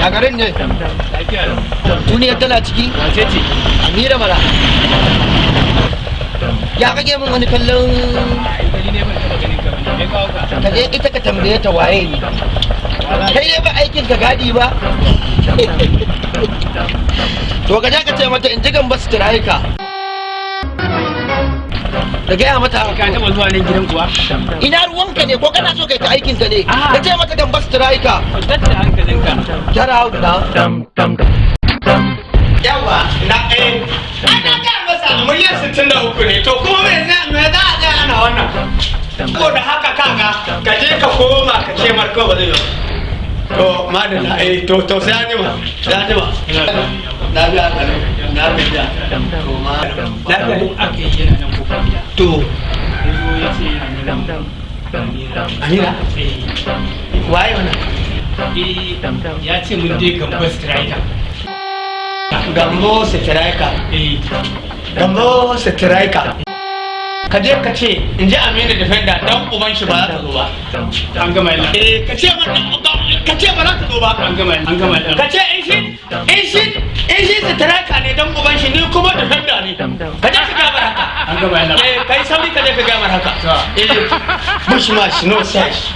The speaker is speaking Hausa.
A garin ne. Lafiya lau. Duniyar tana ciki. Wace ce? Amira mara. Ya kake min wani kallon? Ai gani ne, ban taba ganin ka bane. Me kawo ka? Ka je ita ka tambaye ta waye ni. Kai ne ba aikin ka gadi ba. To, ka je ka ce mata in ji Gamba Striker. Da gaya mata. Ka taba zuwa nan gidan kuwa? Ina ruwanka ne? Ko kana so kai ta aikin ka ne? Ah. Ka ce mata Gamba Striker. Kwantar da hankalinka. Get out now. Yawa na, ana gaya masa miliyan 63 ne. To, kuma me za a tsaya ana wannan? Saboda haka kaga, ka je ka koma ka ce marko ba zai yi ba. To madalla, to sai an jima, sai an jima. Na biya ka, na biya. To ma lafiya ne. Aka yi yana nan kofar gida. To. Ya zo ya ce yana neman Amira. Amira? Eh. Waye wannan? Eh, ya ce mun dai Gamba Striker. Gambo Striker? Eh. Gambo Striker, ka je ka ce in ji Aminu Defender, dan uban shi ba za ta zo ba. An gama yalla. Eh, ka ce ma, ka ce ba za ta zo ba. An gama, an gama yalla. Ka ce in shi striker ne, dan uban shi, ni kuma defender ne. Ka je ka gaya haka. An gama yalla. Eh, kai sauri ka je ka gaya haka. Eh, bush mash no sex.